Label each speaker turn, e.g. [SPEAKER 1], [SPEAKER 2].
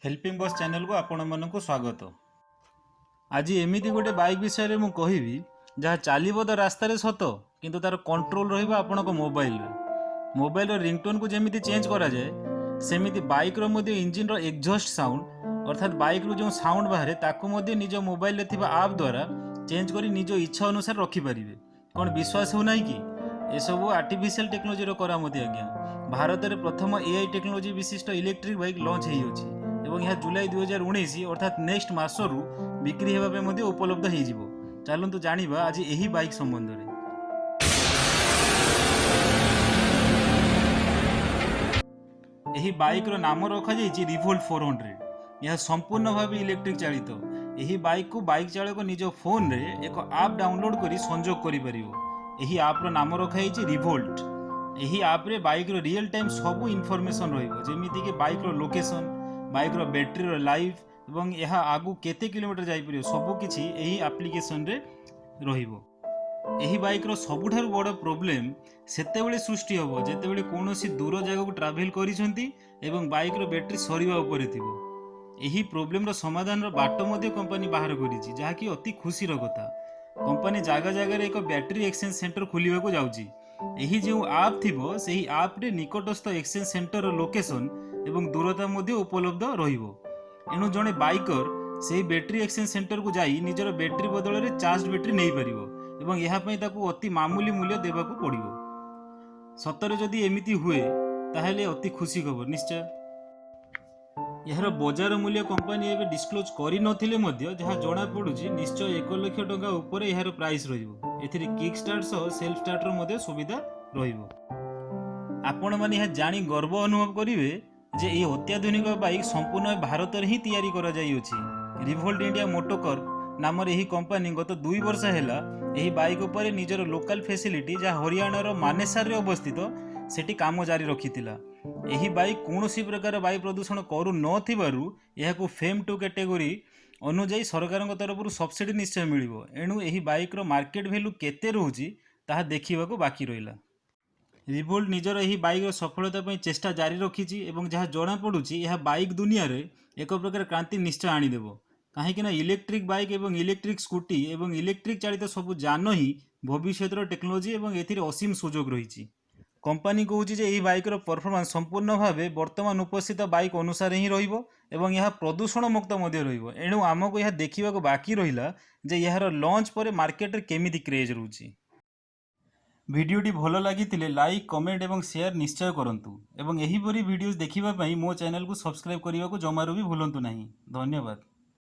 [SPEAKER 1] Helping bus ଚ୍ୟାନେଲକୁ ଆପଣମାନଙ୍କୁ ସ୍ୱାଗତ। ଆଜି ଏମିତି ଗୋଟେ ବାଇକ୍ ବିଷୟରେ ମୁଁ କହିବି, ଯାହା ଚାଲିବ ତ ରାସ୍ତାରେ ସତ, କିନ୍ତୁ ତାର କଣ୍ଟ୍ରୋଲ ରହିବ ଆପଣଙ୍କ ମୋବାଇଲରେ। ମୋବାଇଲର ରିଙ୍ଗଟୋନ୍କୁ ଯେମିତି ଚେଞ୍ଜ କରାଯାଏ, ସେମିତି ବାଇକ୍ର ମଧ୍ୟ ଇଞ୍ଜିନ୍ର ଏକ୍ଜଷ୍ଟ ସାଉଣ୍ଡ, ଅର୍ଥାତ୍ ବାଇକ୍ରୁ ଯେଉଁ ସାଉଣ୍ଡ ବାହାରେ, ତାକୁ ମଧ୍ୟ ନିଜ ମୋବାଇଲରେ ଥିବା ଆପ୍ ଦ୍ୱାରା ଚେଞ୍ଜ କରି ନିଜ ଇଚ୍ଛା ଅନୁସାରେ ରଖିପାରିବେ। କ'ଣ ବିଶ୍ୱାସ ହେଉନାହିଁ କି? ଏସବୁ ଆର୍ଟିଫିସିଆଲ ଟେକ୍ନୋଲୋଜିର କରାମତି ଆଜ୍ଞା। ଭାରତରେ ପ୍ରଥମ ଏଆଇ ଟେକ୍ନୋଲୋଜି ବିଶିଷ୍ଟ ଇଲେକ୍ଟ୍ରିକ୍ ବାଇକ୍ ଲଞ୍ଚ ହେଇଅଛି ଏବଂ ଏହା ଜୁଲାଇ 2019, ଅର୍ଥାତ୍ ନେକ୍ସଟ ମାସରୁ ବିକ୍ରି ହେବା ପାଇଁ ମଧ୍ୟ ଉପଲବ୍ଧ ହେଇଯିବ। ଚାଲନ୍ତୁ ଜାଣିବା ଆଜି ଏହି ବାଇକ୍ ସମ୍ବନ୍ଧରେ। ଏହି ବାଇକ୍ର ନାମ ରଖାଯାଇଛି ରିଭୋଲ୍ଟ 400। ଏହା ସମ୍ପୂର୍ଣ୍ଣ ଭାବେ ଇଲେକ୍ଟ୍ରିକ୍ ଚାଳିତ। ଏହି ବାଇକ୍କୁ ବାଇକ୍ ଚାଳକ ନିଜ ଫୋନ୍ରେ ଏକ ଆପ୍ ଡାଉନଲୋଡ୍ କରି ସଂଯୋଗ କରିପାରିବ। ଏହି ଆପ୍ର ନାମ ରଖାଯାଇଛି ରିଭୋଲ୍ଟ। ଏହି ଆପ୍ରେ ବାଇକ୍ର ରିଏଲ୍ ଟାଇମ୍ ସବୁ ଇନଫର୍ମେସନ୍ ରହିବ, ଯେମିତିକି ବାଇକ୍ର ଲୋକେସନ୍, ବାଇକ୍ର ବ୍ୟାଟେରୀର ଲାଇଫ୍ ଏବଂ ଏହା ଆଗକୁ କେତେ କିଲୋମିଟର ଯାଇପାରିବ, ସବୁକିଛି ଏହି ଆପ୍ଲିକେସନରେ ରହିବ। ଏହି ବାଇକ୍ର ସବୁଠାରୁ ବଡ଼ ପ୍ରୋବ୍ଲେମ୍ ସେତେବେଳେ ସୃଷ୍ଟି ହେବ, ଯେତେବେଳେ କୌଣସି ଦୂର ଜାଗାକୁ ଟ୍ରାଭେଲ୍ କରିଛନ୍ତି ଏବଂ ବାଇକ୍ର ବ୍ୟାଟେରୀ ସରିବା ଉପରେ ଥିବ। ଏହି ପ୍ରୋବ୍ଲେମର ସମାଧାନର ବାଟ ମଧ୍ୟ କମ୍ପାନୀ ବାହାର କରିଛି, ଯାହାକି ଅତି ଖୁସିର କଥା। କମ୍ପାନୀ ଜାଗା ଜାଗାରେ ଏକ ବ୍ୟାଟେରୀ ଏକ୍ସଚେଞ୍ଜ ସେଣ୍ଟର ଖୋଲିବାକୁ ଯାଉଛି। ଏହି ଯେଉଁ ଆପ୍ ଥିବ, ସେହି ଆପ୍ରେ ନିକଟସ୍ଥ ଏକ୍ସଚେଞ୍ଜ ସେଣ୍ଟରର ଲୋକେସନ୍ ଏବଂ ଦୂରତା ମଧ୍ୟ ଉପଲବ୍ଧ ରହିବ। ଏଣୁ ଜଣେ ବାଇକର ସେହି ବ୍ୟାଟେରୀ ଏକ୍ସଚେଞ୍ଜ ସେଣ୍ଟରକୁ ଯାଇ ନିଜର ବ୍ୟାଟେରୀ ବଦଳରେ ଚାର୍ଜ ବ୍ୟାଟେରୀ ନେଇପାରିବ ଏବଂ ଏହା ପାଇଁ ତାକୁ ଅତି ମାମୁଲି ମୂଲ୍ୟ ଦେବାକୁ ପଡ଼ିବ। ସତରେ ଯଦି ଏମିତି ହୁଏ, ତାହେଲେ ଅତି ଖୁସି ଖବର ନିଶ୍ଚୟ। ଏହାର ବଜାର ମୂଲ୍ୟ କମ୍ପାନୀ ଏବେ ଡିସକ୍ଲୋଜ୍ କରିନଥିଲେ ମଧ୍ୟ ଯାହା ଜଣାପଡ଼ୁଛି, ନିଶ୍ଚୟ 1 ଲକ୍ଷ ଟଙ୍କା ଉପରେ ଏହାର ପ୍ରାଇସ୍ ରହିବ। ଏଥିରେ କିକ୍ ଷ୍ଟାର୍ଟ ସହ ସେଲ୍ଫ ଷ୍ଟାର୍ଟର ମଧ୍ୟ ସୁବିଧା ରହିବ। ଆପଣମାନେ ଏହା ଜାଣି ଗର୍ବ ଅନୁଭବ କରିବେ ଯେ ଏହି ଅତ୍ୟାଧୁନିକ ବାଇକ୍ ସମ୍ପୂର୍ଣ୍ଣ ଭାରତରେ ହିଁ ତିଆରି କରାଯାଇଅଛି। ରିଭୋଲ୍ଟ ଇଣ୍ଡିଆ ମୋଟୋକର୍ପ ନାମରେ ଏହି କମ୍ପାନୀ ଗତ 2 ବର୍ଷ ହେଲା ଏହି ବାଇକ୍ ଉପରେ ନିଜର ଲୋକାଲ ଫେସିଲିଟି, ଯାହା ହରିୟାଣାର ମାନେସାରରେ ଅବସ୍ଥିତ, ସେଠି କାମ ଜାରି ରଖିଥିଲା। ଏହି ବାଇକ୍ କୌଣସି ପ୍ରକାର ବାୟୁ ପ୍ରଦୂଷଣ କରୁନଥିବାରୁ ଏହାକୁ ଫେମ୍ 2 କ୍ୟାଟେଗୋରୀ ଅନୁଯାୟୀ ସରକାରଙ୍କ ତରଫରୁ ସବସିଡି ନିଶ୍ଚୟ ମିଳିବ। ଏଣୁ ଏହି ବାଇକ୍ର ମାର୍କେଟ ଭ୍ୟାଲୁ କେତେ ରହୁଛି, ତାହା ଦେଖିବାକୁ ବାକି ରହିଲା। ରିଭୋଲ୍ଟ ନିଜର ଏହି ବାଇକ୍ର ସଫଳତା ପାଇଁ ଚେଷ୍ଟା ଜାରି ରଖିଛି ଏବଂ ଯାହା ଜଣାପଡ଼ୁଛି, ଏହା ବାଇକ୍ ଦୁନିଆରେ ଏକ ପ୍ରକାର କ୍ରାନ୍ତି ନିଶ୍ଚୟ ଆଣିଦେବ। କାହିଁକିନା ଇଲେକ୍ଟ୍ରିକ୍ ବାଇକ୍ ଏବଂ ଇଲେକ୍ଟ୍ରିକ୍ ସ୍କୁଟି ଏବଂ ଇଲେକ୍ଟ୍ରିକ୍ ଚାଳିତ ସବୁ ଯାନ ହିଁ ଭବିଷ୍ୟତର ଟେକ୍ନୋଲୋଜି ଏବଂ ଏଥିରେ ଅସୀମ ସୁଯୋଗ ରହିଛି। କମ୍ପାନୀ କହୁଛି ଯେ ଏହି ବାଇକ୍ର ପରଫର୍ମାନ୍ସ ସମ୍ପୂର୍ଣ୍ଣ ଭାବେ ବର୍ତ୍ତମାନ ଉପସ୍ଥିତ ବାଇକ୍ ଅନୁସାରେ ହିଁ ରହିବ ଏବଂ ଏହା ପ୍ରଦୂଷଣ ମୁକ୍ତ ମଧ୍ୟ ରହିବ। ଏଣୁ ଆମକୁ ଏହା ଦେଖିବାକୁ ବାକି ରହିଲା ଯେ ଏହାର ଲଞ୍ଚ ପରେ ମାର୍କେଟରେ କେମିତି କ୍ରେଜ୍ ରହୁଛି। ଭିଡ଼ିଓଟି ଭଲ ଲାଗିଥିଲେ ଲାଇକ୍, କମେଣ୍ଟ ଏବଂ ସେୟାର ନିଶ୍ଚୟ କରନ୍ତୁ ଏବଂ ଏହିପରି ଭିଡ଼ିଓ ଦେଖିବା ପାଇଁ ମୋ ଚ୍ୟାନେଲକୁ ସବସ୍କ୍ରାଇବ୍ କରିବାକୁ ଜମାରୁ ବି ଭୁଲନ୍ତୁ ନାହିଁ। ଧନ୍ୟବାଦ।